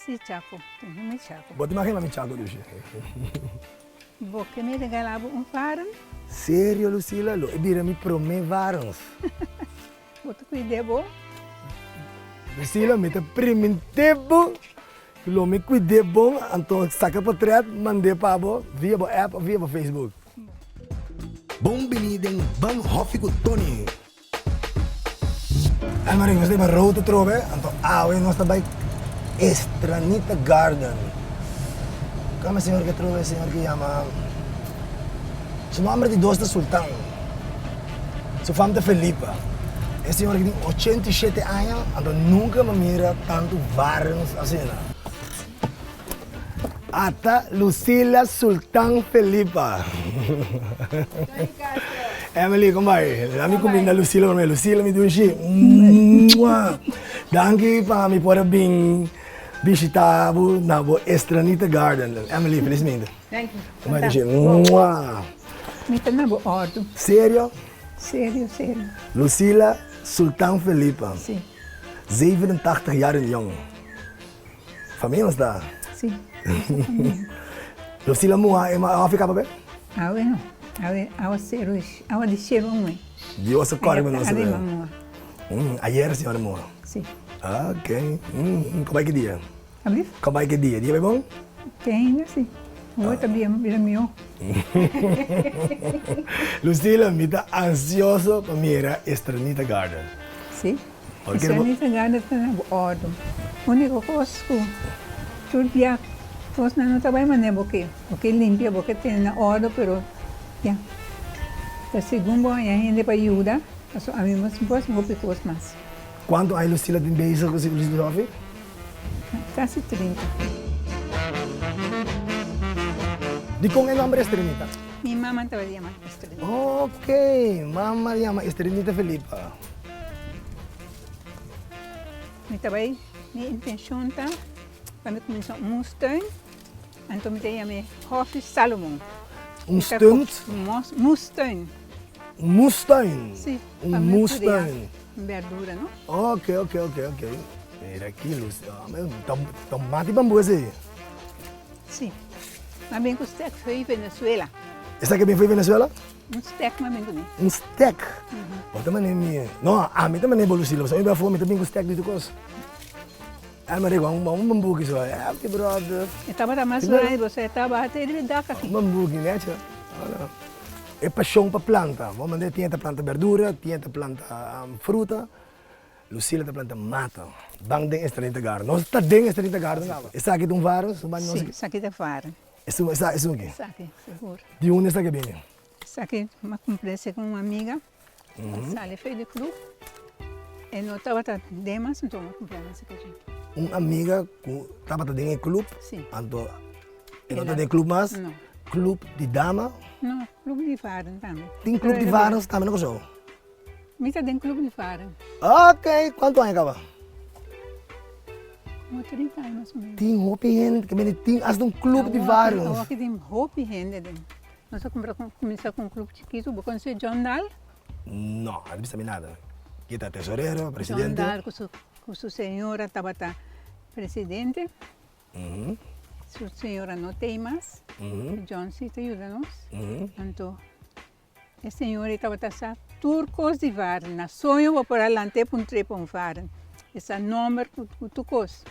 Si Chaco, tin mi Chaco. Bo ta imagina mi Chaco Lucia? Bo ke mi regala bo un varen? Serio Lucila, lo e bira mi prome varens. Bo ta cuid'é bo? Lucila, mi ta primint'é bo cu lo mi cuid'é bon, anto saca potret mand'é pa bo via bo app of via bo Facebook. Bon bini den Ban Hofi cu Tony. Elmarie, nos ta riba road atrobe, anto awe nos ta bai Estranita Garden. Kamba señor ke atrobe, señor ke yama, su nomber di dos ta Sultan, su fam ta Felipa. E señor aki tin 87 aña, anto nunka mi a mira tantu varens asina. Ata Lucila Sultan Felipa. Emily, kon bai? La mi kuminda Lucila promé. Lucila, mi dushi. Mua! Danki pa mi por a bin bishita bo na bo Estranita Garden. Emily, felismente. Danki. Kon bai, dushi? Mua! Mi ta na bo òrdu. Serio? Serio, serio. Lucila Sultan Felipa. Si. 87 jaar en jong. Famia nos ta? Si, nos ta famia. Lucila muha e hofi kaba be? Awe no, awe awa seru, awa di shelu a muhe. Dios a kòrda nos Awe ta muha. Ayer señora muha? Si. Ok, kòm bai ki dia? Ablief? Kòm bai ki dia? Dia bai bon? Te ainda si. Awor ta bira mihó. Lucila, mi ta ansioso pa mira Estranita Garden. Si. Estranita Garden ta na bo òrdu. Úniko kos ku tur bia kosnan no ta bai manera bo ke. Bo ke limpia, bo ke tene na òrdu, pero ya. Ta segun bo haña hende pa yuda, pasobra ami no por hasi hopi kos mas. Kuantu aña Lucila tin bezig ku Lucila Hofi? Casi 30. Dikon e nomber Estrenita? Mi mama tabata yama Estrenita. Ok, mama yama Estrenita Felipa. Mi ta bai, mi intenshon ta pa mi kuminsá un moestuin, anto mi ta yam'é Hofi Salomon. Un stunt? Moestuin. Un moestuin? Si. Un moestuin. Berdura, no? Ok, ok, ok, ok. Mira aki, Luz. Ta un mati bambu esei. Si. M'a bin ku stek foi Venezuela. Esaki a bin foi Venezuela? Un stek m'a bin kuné. Un stek? Bo ta manera mi. No, ami ta manera bo, Lucila. Pasobra mi bai afó, mi ta bin ku stek di tur kos. Ai, Maria, un bambu aki so. Happy brother. E tabata mas grandi, bo sa e tabata te riba e dak aki. Un bambu aki, necha. E pashon pa planta. Bo manda tin e ta planta berdura, tin e ta planta fruta, Lucila ta planta mata. Ban den Estrelita Garden. Nos ta den Estrelita Garden awe. Esaki ta un varen? Su ban nos. Si, esaki ta varen. Esun, esun aki? Esaki, sigur. Di unda esaki a bini? Esaki mi a cumpra esaki cu un amiga. A sali fe di club. E no tabata den mas, enton mi a cumpra esaki dje. Un amiga cu tabata den e club? Si. Anto e no ta den e club mas? No. Club di dama? No, club di varen tambe. Tin club di varens tambe na Kòrsou? Mi ta den club di varen. Ok, kuantu aña kaba? Como 30 aña mas o menos. Tin hopi hende, ke mende tin asta un club di varens. Awor aki tin hopi hende den. Nos a kuminsá ku un club chikitu. Bo konosé John Dahl? No, a no bisa mi nada. Ke ta tesorero, presidente? John Dahl ku su señora tabata presidente. Su señora no t'ei mas. John si ta yuda nos. Anto e señora ei tabata sa tur kos di varen. Na soño bo por a lant'é pa un trepa un varen. E sa nomber ku tur kos.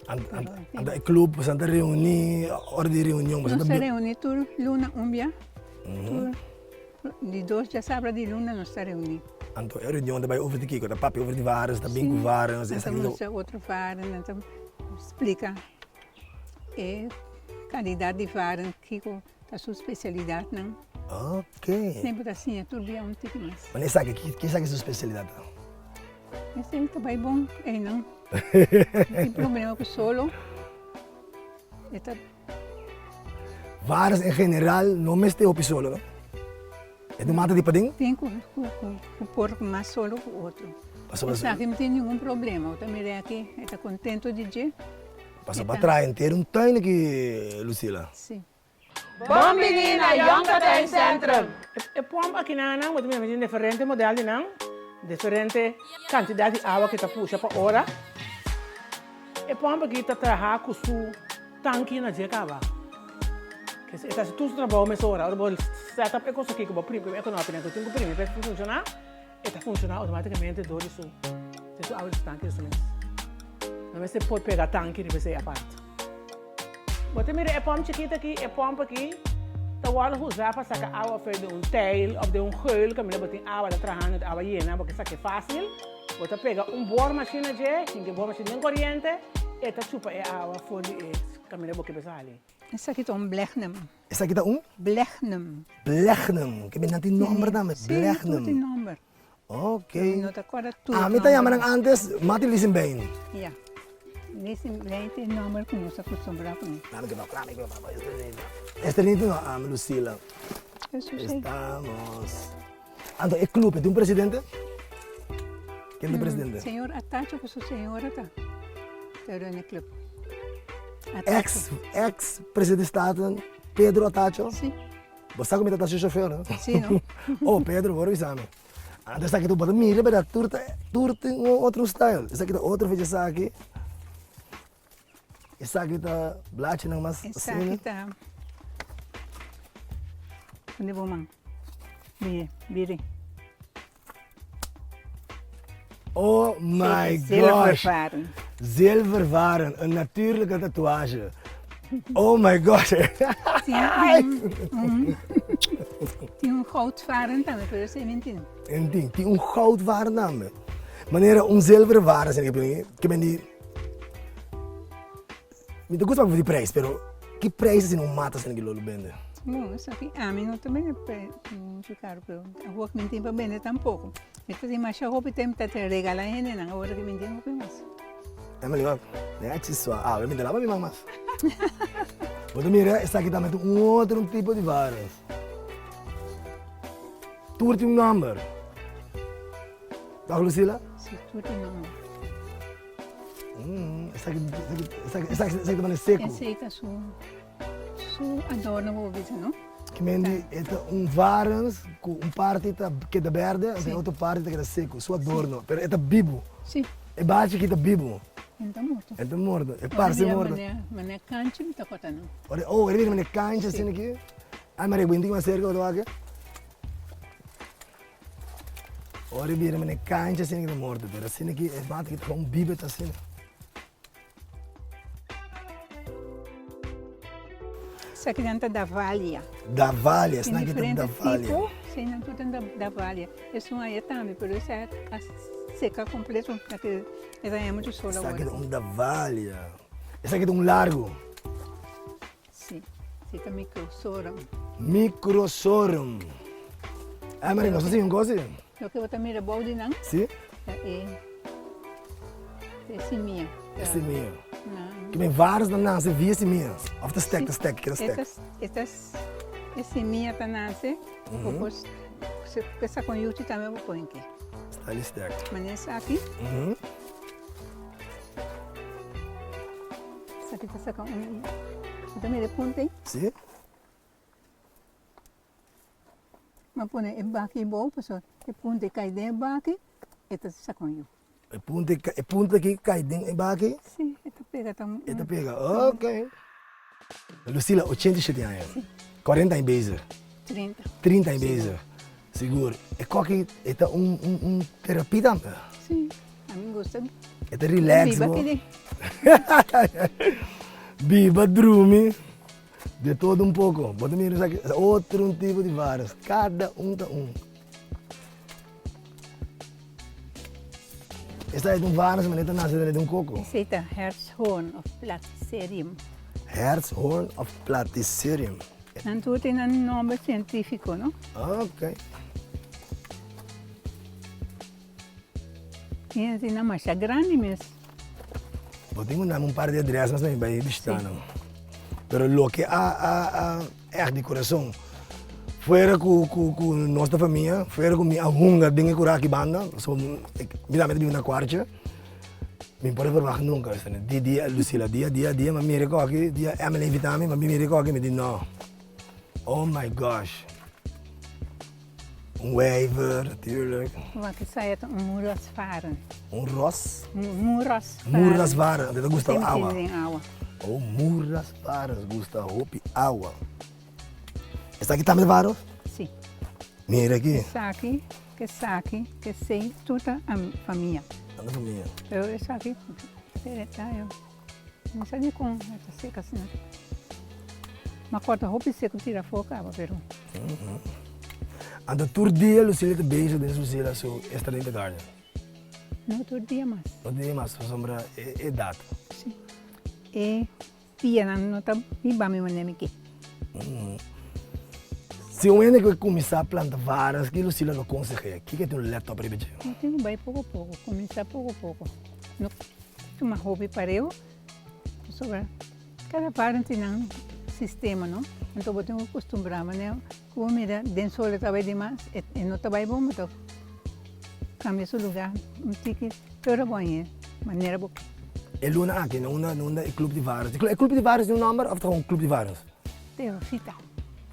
Anto e club boso ta reuní ora di reunion? Nos ta reuní tur luna un bia. Tur di dos djasabra di luna nos ta reuní. Anto e reunion ta bai over di kiko? Ta papia over di varens, ta bin ku varens? Si, nan ta mustra otro varen, nan ta splika e kalidat di varen, kiko ta su spesialidatnan. Ok. Semper ta siña tur bia un tiki mas. Mane esaki, ki esaki su spesialidat ta? Esei ta bai bon einan. No tin problema ku solo. E ta. Varas en general no mester hopi solo no. E ta mata di paden? Tin ku ku por mas solo ku otro. Pasobra. Esaki no tin ningun problema. Bo ta mira aki e ta kontento di dje. Pasobra pa traha henter un tuin aki Lucila. Si. Bon bini na Jonker Tuincentrum! E pòmp akinanan bo ta mira mi tin diferente modèl di nan, diferente kantidat di awa ku ta pusha pa ora. E pòmp aki ta traha ku su tanki na dje kaba. E ta hasi tur su trabou mesora. Ora bo set up e kos aki ku bo primi e konopinan ku tin ku primi pa e funshoná, e ta funshoná outomátikamente dor di su di su awa di su tanki di su mes. No mester por pega tanki riba esei apart. Bo ta mira e pòmp chikit aki? E pòmp aki ta wòrdu usá pa saka awa for di un tèil òf den un geul kaminda bo tin awa ta trahando i awa yena bo ke sak'é fásil. Bo ta pega un boormachine na dje, hinka e boormachine den koriente, e ta chupa e awa for di e kaminda bo ke sali. Esaki ta un blechnum. Esaki ta un? Blechnum. Blechnum. Ke nan tin nomber tambe. Blechnum. Si, tur tin nomber. Ok. Mi no ta kòrda tur Ami ta yama nan antes Mati Lisenbein. Ya. Lisenbein ta e nomber ku nos a kustumbrá kuné. Lami ke papá, lami ke papá. Estrenito no, ami Lucila. Estamos. Anto e club e tin un presidente? Ken ta presidente? Señor Atacho ku su señora ta ta run e club. Ex, ex presidente Staten, Pedro Atacho? Si. Bo sa ku mi ta su chauffeur, no? Si, no? Oh, Pedro, bo bisa mi. Anto esaki tu bo ta mira, berdad, tur ta, tur tin un otro style. Esaki ta otro fecha esaki. Esaki ta blachinan mas asina. Esaki ta. Pone bo man. Biri, biri. Oh my gosh. Zilvervaren. Zilvervaren, een natuurlijke tatoeage. Oh my gosh. Tin un goudvaren tambe, pero esei mi tin. Tin, tin un goudvaren tambe. Manera un zilvervaren, ke men di. Mi ta gusta papia di prijs, pero ki prijs asina un mata asina ki lo lo bende? Bon, esaki ami no ta bende muchu karu, pero tampoco mi no tin pa bende tampoco. Mi ta tin masha hopi tempo ta ta regala hendenan, awor aki mi no tin hopi mas. Emily wak, mi a chisua awe, mi ta laba mi man mas. Bo ta mira esaki tambe ta un otro tipo di virus. Tur tin un nomber. Toch Lucila? Si, tur tin nomber. Esaki, esaki, esaki, esaki ta mane seku. Esei ta su, su adorno bo por bisa, no? Ki men di e ta un varens ku un parti ta keda berde, anto e otro parti ta keda seku, su adorno, pero e ta bibu. Si. E bachi aki ta bibu. E no ta morto. E no ta morto, e parse morto. Ora bira mane kanchi mi ta kota no. Ora, oh, ora bira mane kanchi asina aki. Ai Maria, bo inti mas serka bo ta wak? Ora e bira mane kancha asina ki ta morto, pero asina ki e mata ki ta un bibe ta asina. Esaki nan ta davalia. Davalia, esnan ki ta davalia. Tipo, si nan tur ta davalia. Esun aya tambe, pero esa a seka completo, e ta haña muchu sol awor. Esaki ta un davalia. Esaki ta un largo. Si, si ta microsorum. Microsorum. Ay, Maria, nos ta siña un cos, si? Loke bo ta mira bou di nan. Si. Ta e, ta e simia. E simia. Ki men varas ta nase via simia? Of ta stek, ta stek, keda stek? E ta, e simia ta nase, bo por, si bo ke sa kon yuchi tambe bo por hinke. Sta li stek. Manera esaki. Esaki ta saka un Bo ta mira e punta ei? Sí. Bo pone e baki bou pasobra e punta ei kai den e baki e ta saka un yu. E punta e punta aki kai den e baki? Sí, e ta pega ta E ta pega, ok. Lucila, 87 aña. Sí. 40 aña bezig. 30. 30 aña bezig. Sigur. E koki e ta un un un terapia tambe. Sí, a mi gusta. E ta relax Biba bo. kede. Biba drumi. De todo un poco. Bo ta mira esaki otro un tipo di varas. Kada un ta un. Esaki ta un varas manera ta nase den un koko. Esei ta hertshoorn of platycerium. Hertshoorn of platycerium. Nan tur tin nan nomber cientifico, no? Ok. Tin tin nan masha grandi mes. Bo tin ku dame un par di adres mas pa mi bai bishita nan. Pero loke a a a ègt di kurason, fuera ku ku ku nos ta famia, fuera ku mi a hunga den e kura aki banda, pasobra mi tambe ta biba na Kwartje. Mi por a verwagt nunka, di dia Lucila, dia dia dia mi a mira e koki, dia Emily a invita mi, mi a mira e koki, mi di no, oh my gosh. Un wijver, natuurlijk. Wak esaya ta un moerasvaren. Un ros? Moerasvaren. Moerasvaren, ta gusta awa. Den awa. Oh, moerasvaren gusta hopi awa. Esaki tambe ta varo? Si. Mira aki. Esaki, esaki, esey, tur ta famia. Tur ta famia. Pero esaki, ta yo. No sa dikon e ta seka asina. Ma kòrta hopi seku tira afó kaba pero. Anto tur dia Lucila ta bezig den su sela su Estrelita Garden? No tur dia mas. No tur dia mas pasobra e edat. Si. E pianan no ta hiba mi manera mi ke. Si un hende ke kuminsá planta varas ki Lucila lo konseh'é? Kiko e tin un laptop riba dje? Bo tin ku bai poko poko, kuminsá poko poko. No tuma hopi pareu pasobra kada parent tin nan sistema no. Anto bo tin ku kustumbrá manera ku bo mira den sol e ta bai dimas e no ta bai bon bo ta kambia su lugá un tiki pero bo hañ'é manera bo ke. E luna aki na unda na unda e club di varas e club di varas tin un nomber of ta un club di varas? Terosita.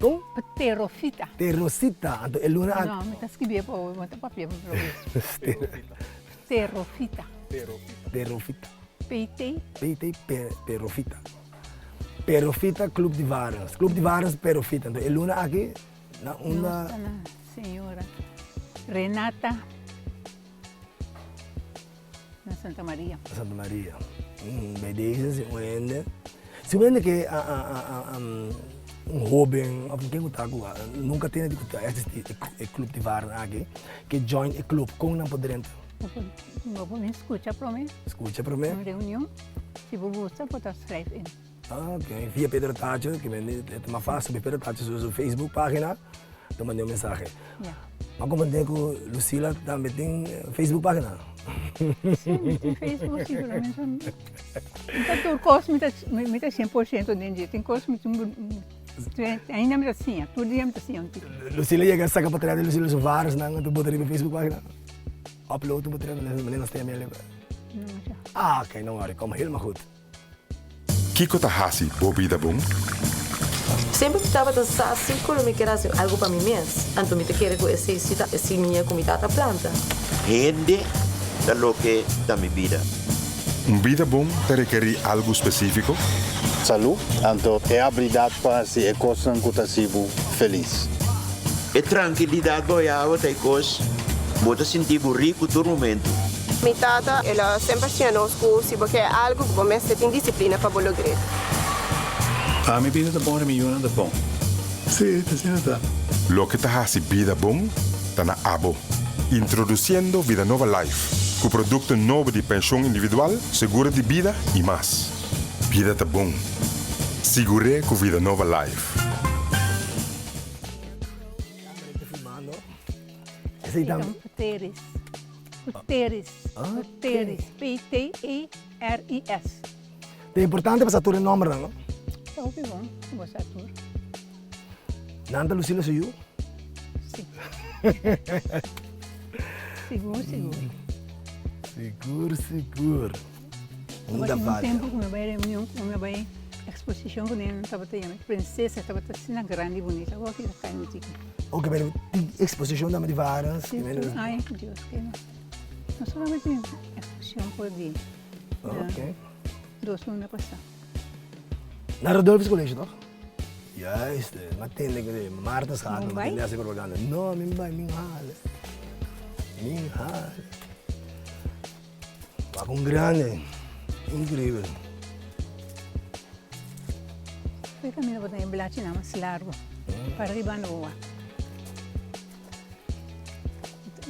Kon? Terosita. Terosita anto e luna aki. No mi ta skibié pa bo mi ta papia pa bo. Terofita. Terofita. PT. PT Perofita. Perofita Club di Varens. Club di Varens Perofita. Entonces e luna aki na unda. Nos ta na señora Renata na Santa Maria. Na Santa Maria. Bij deze si un hende. Si un hende ke un hoben of ken ku ta ku nunka tende di ku ta existi e club di varen aki ke join e club kon nan por drenta? Bo por bin skucha prome. Skucha prome. Un reunion si bo gusta bo ta schrijf in. Ok via Pedro Tacho ke men e ta mas fasil via Pedro Tacho su Facebook pagina ta manda un mensahe. Ya. M'a comprende ku Lucila tambe tin Facebook pagina. Si mi tin Facebook si pero mi no ta tur kos mi ta mi ta 100% den dje tin kos mi tin ainda mi ta siña tur dia mi ta siña un tiki. Lucila yega saka patria di Lucila su varesnan ta bota riba Facebook pagina upload un patria manera nos ta yama el. No masha. Ah ok no worry kom helemaal goed. Kiko ta hasi bo bida bon? Semper mi tabata sa si ku lo mi ker hasi algu pa mi mes, anto mi ta kere ku esei si ta e simia ku mi tata planta. Hende ta loke ta mi bida. Un bida bon ta rekerí algu spesífiko? Salú, anto e abilidat pa hasi e kosnan ku ta hasi bo felis. E trankilidat bo yawa ta e kos bo ta sinti bo riku tur momentu. Mi tata, el a semper siña nos ku si bo ke algu, bo mester tin disiplina pa bo logr'é. Pa mi bida ta bon, mi yunan ta bon. Sí, ta asina ta. Loke ta hasi bida bon ta na abo. Introduciendo Vidanova Life, cu producto nobo di pension individual, seguro di bida y mas. Bida ta bon. Sigur'é cu Vidanova Life. Esei ta. Pteris. Pteris. Pteris. P-T-E-R-I-S. Ta importante pa sa tur e nombernan, no? Ta hopi bon ku bo sa tur. Nan ta Lucila su yu? Si. Sigur, sigur. Sigur, sigur. Unda Tabatin un varia. tempu ku mi a bai reunion, ku mi a bai eksposishon ku nan tabata yama Prinsesa, tabata asina grandi i bunita. Awor ki ta kai un tiki. Oke, pero tin eksposishon tambe di varas? Si, tur aña ku Dios ke no. No solamente eksposishon por di Oke. dos luna pasá. Na Rodolphus College toch? Juist, m'a tende ku Marta Schakel, Bo m'a bai? tende hasi propaganda. No, mi bai, mi hale. Mi hale. Wak un grande, increíbel. P'e caminda bo ta e blachinan mas largo, pa riba anda bo wak.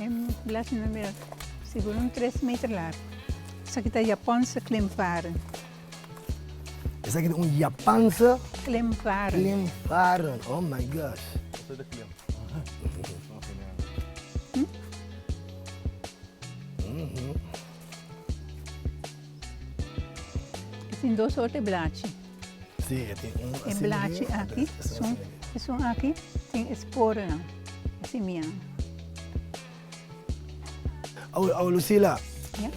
E blachinan mira sigur un tres meter largo. Esaki ta Japanse klimvaren. Esaki ta un Japanse Klimvaren. Klimvaren, oh my gosh. E tin dos soort blachi. Sí, e tin un E blachi aki, esun, esun aki tin e sporennan, e simianan. Awo, awo Lucila. Ja.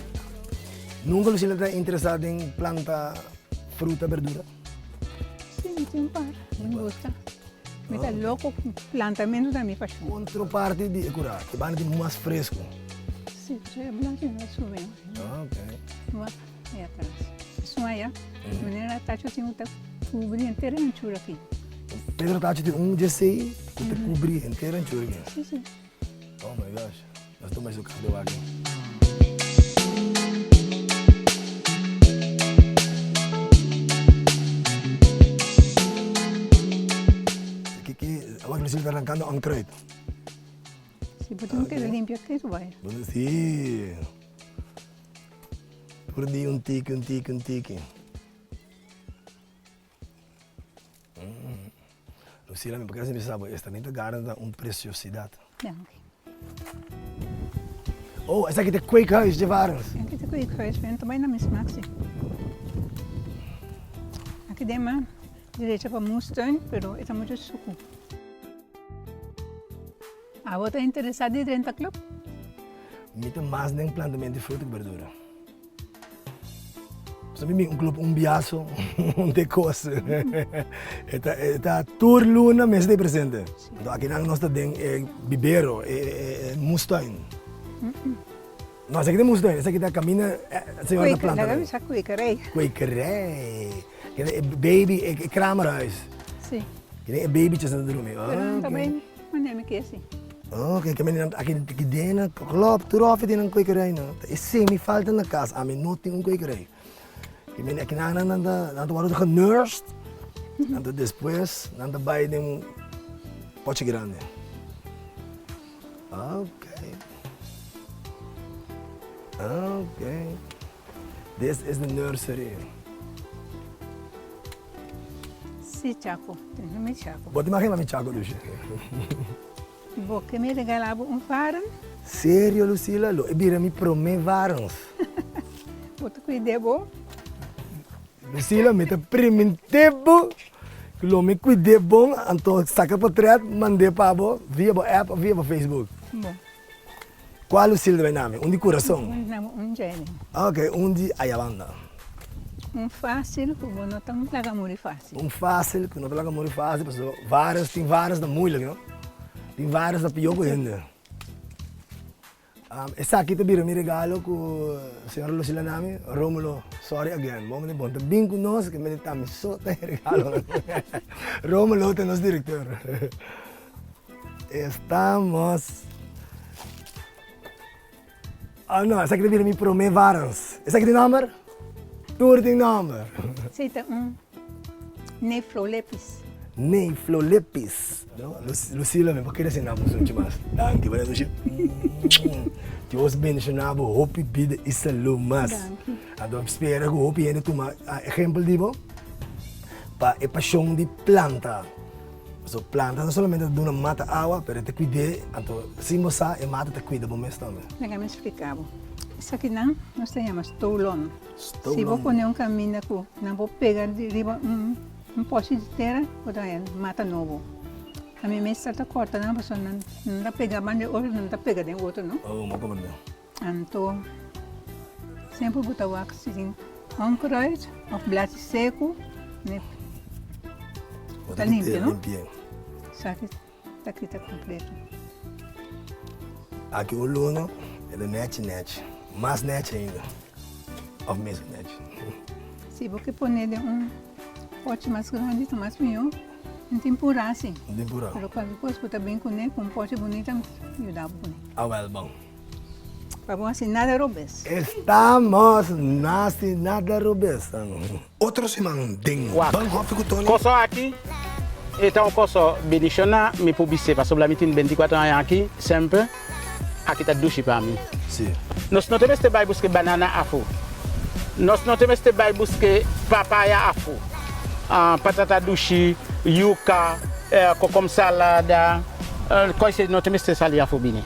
Nunca Lucila ta interesa den planta fruta, berdura? Sí, mi tin un par. Mi gusta. Mi ta loko ku plantamentu ta mi pashon. Otro parti di e kura, e banda tin mas fresku. Si, pasobra e blachi no a subi. Ok. Wak ei atras. Esun aya, manera tacho tin ku ta kubri henter e anchura aki. Pedro tacho tin un djesei ku ta kubri henter e anchura aki. Si, si. Oh my gosh. Nos tuma esun kafé wak. Kiki, awor Lucille ta rankando onkruid. Si, bo tin keda limpia ketu bai. Si. Tur dia un tiki, un tiki, un tiki. Lucila, mi por kere bisa bo, esta mi ta garda ta un preciosidad. Danki. Oh, esaki ta kweekhuis dje varens. Esaki ta kweekhuis, pero no ta bai na mes maxi. Aki den man derecha pa moestuin, pero e ta mucho suku. Abo ta interesa di drenta club? Mi ta mas den plantamento di fruta ku berdura. Pasobra mi bin un club un biaso, un te kos. E ta e ta tur luna mester ta presente. Anto akinan nos ta den e bibero, e e moestuin. No, esaki ta moestuin, esaki ta kaminda e señora ta planta. Laga bisa kwekerij. Kwekerij. Kende e baby, e kramerhuis. Si. Kende e babytjes nan ta drumi. Pero nan ta bai manera mi ke si. Ok, ke mende nan aki aki den nan klopt, tur hofi tin nan kwekerij nan. Ta esei mi falta na kas, ami no tin un kwekerij. Ke mende aki nan nan ta nan ta wòrdu genursed, anto despues nan ta bai den un pochi grandi. Ok. Ok. This is the nursery. Si Chaco, tin mi Chaco. Bo ta imagina mi Chaco Lucia? Bo ke mi regala bo un varen? Serio Lucila, lo e bira mi prome varens. Bo ta cuide bo? Lucila, mi ta priminte bo cu lo mi cuide bon, anto saca potret mande pa bo via bo app of via bo Facebook. Bon. Cual Lucila ta bay nami? Un di curason? Un djene. Ok, un di ayabanda. Un facil cu bo no ta laga muri facil. Un facil cu no ta laga muri facil pasobra varios tin varios ta moeilijk no. Tin varios ta pio cu hende. Esaki ta bira mi regalo cu señora Lucila nami. Romulo, sorry again, bo mester bon ta bin cu nos ke mester ta mi so ta e regalo. Romulo ta nos director. Estamos. Oh no, esaki ta bira mi prome varens. Esaki tin nomber? Tur tin nomber. Si, ta un Nephrolepis. Nephrolepis. Lucila, mi por kere sina bo sunchi mas. Danki, buena nochi. Dios bendiciona bo hopi bida y salud mas. Danki. Anto mi spera cu hopi hende tuma ehempel di bo pa e pasion di planta. Pasobra planta no solamente ta duna mata awa, pero e ta cuid'é, anto sin bo sa e mata ta cuida bo mes tambe. Laga mi splica bo. Esakinan nos ta yama stolon. Stolon. Si bo pone un caminda cu nan por pega riba un pochi di tera, bo ta haya mata nobo. Ami mes ta corta nan pasobra nan ta pega banda di otro, nan ta pega den otro, no? Oh, mi a comprende. Anto semper bo ta wak si tin onkruid of blachi seku ta limpia no? Esaki ta kita kompleto. Aki un luna e ta nechi nechi, mas nechi ainda of mesun nechi. Si bo ke pone den un pochi mas grandi ta mas mihó, no tin purá si. No tin purá. Pero kualke kos bo ta bin kuné ku un pochi bunita yuda bo kuné. Awel bon. Pa bo hasi nada robes. Estamos no hasi nada robes. Otro siman den Ban Hofi ku Tony. Koso aki e ta un koso bendishoná mi por bis'é pasobra mi tin benticuatro aña aki semper aki ta dushi pa mi. Sí. Nos no te mester bai buske banana afó. Nos no te mester bai buske papaya afó. Patata dushi, yuka, kokom salada, kòy se no te mester sali afó bini.